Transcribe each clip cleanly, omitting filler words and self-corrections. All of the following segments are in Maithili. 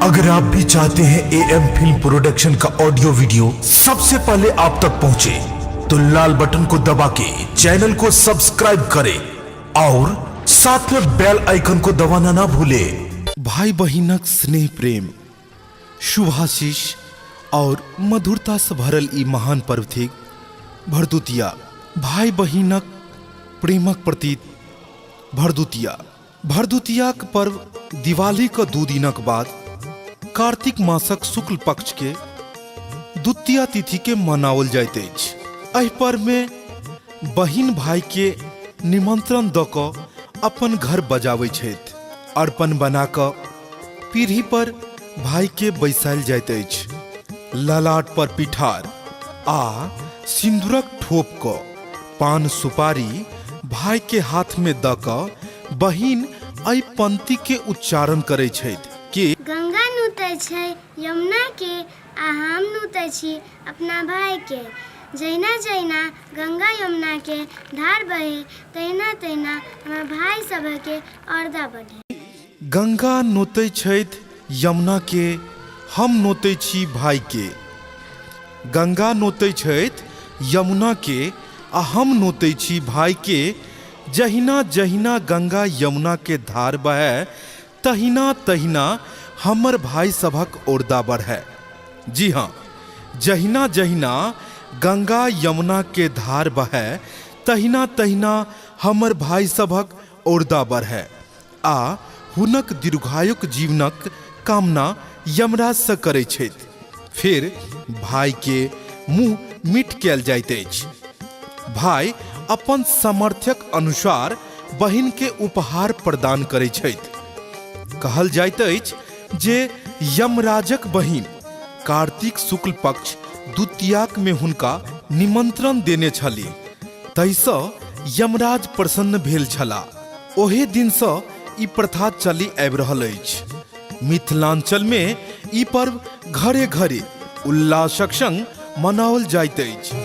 अगर आप भी चाहते हैं ए एम फिल्म प्रोडक्शन का ऑडियो वीडियो सबसे पहले आप तक पहुंचे, तो लाल बटन को दबा के चैनल को सब्सक्राइब करें और साथ में बेल आइकन को दबाना ना भूलें। भाई बहिनक स्नेह, प्रेम, शुभाशीष और मधुरता से भरल ई महान पर्व थिक भरदुतिया। भाई बहिनक प्रेमक प्रतीक भरदुतिया। भरदुतियाक पर्व दिवालीक 2 दिनक बाद कार्तिक मासक शुक्ल पक्ष के द्वितीया तिथि के मनाओल जाइत अछि। एहि पर्व में बहिन भाई के निमंत्रण दऽ कऽ अपन घर बजाबै छथि। अर्पण बना कऽ पीढ़ी पर भाई के बैसायल जाइत अछि। ललाट पर पिठार आ सिन्दूरक ठोप कऽ पान सुपारी भाई के हाथ में दऽ कऽ बहिन एहि पंक्ति के उच्चारण करै छथि कि गंगा नूतै छै यमुना के आ हम नूतै छी अपना भाई के। जहिना जहिना गंगा यमुना के धार बहे, तहिना तहिना हमर भाई सभके औरदा बढ़े। गंगा नोतै छथि यमुना के, हम नोतै छी भाई के। गंगा नोतै छथि यमुना के आ हम नोतै छी भाई के। जहिना जहिना गंगा यमुना के धार बहै, तहिना तहिना हमर भाई सभक औरदा बढ़ै। जी हाँ, जहिना जहिना गंगा यमुना के धार बहै, तहिना तहिना हमर भाई सभक औरदा बढ़ै आ हुनक दीर्घायुक जीवनक कामना यमराजसँ करै छथि। फेर भाइके मुँह मीठ कयल जाइत अछि। भाइ अपन सामर्थ्यक अनुसार बहिनके उपहार प्रदान करै छथि। कहल जाइत अछि जे यमराजक बहिन कार्तिक शुक्ल पक्ष द्वितीयाक मे हुनका निमंत्रण देने छलीह, ताहिसँ यमराज प्रसन्न भेल छलाह। ओहि दिनसँ ई प्रथा चलि आबि रहल अछि। मिथिलांचलमे ई पर्व घरे घरे उल्लासक संग मनाओल जाइत अछि।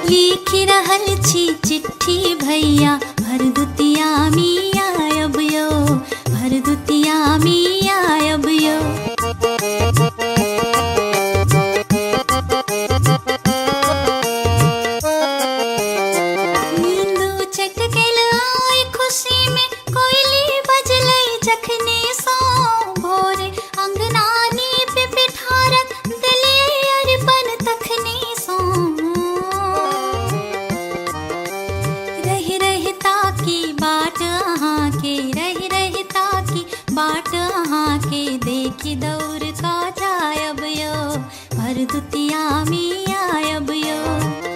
लिखि रहल छी चिट्ठी भैया, भरदुतिया मिया आयब यौ, भरदुतिया मिया आयब यौ। नींद उचट गेल आइ खुशी में, कोयली बजलै जखने सँ भोर, अंगना नीप पिठारक देलियै अरिपन तखने सँ। रहि रहि ताकी बाट अहाँके, रहि रहि ताकी बाट अहाँके, देखि दौड़ कऽ जायब यौ, भरदुतिया में आयब यौ।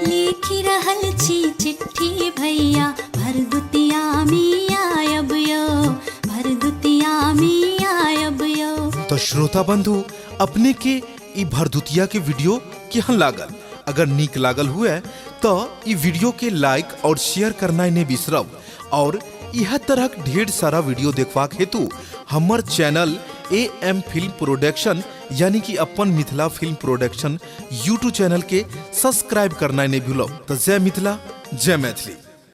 लिखि रहल छी चिट्ठी भैया, भरदुतिया में आयब यौ, भरदुतिया में आयब यौ। तो श्रोता बंधु, अपने के ई भरदुतिया के वीडियो केहन लागल? अगर नीक लागल हुए तो ई वीडियो के लाइक और शेयर करना नहीं बिसरब और इह तरहक ढेर सारा वीडियो देखबाक हेतु हमर channel A M film production यानी कि अपन Mithila film production YouTube channel के सब्सक्राइब करना नहीं भूलब। तो जय मिथिला, जय मैथिली।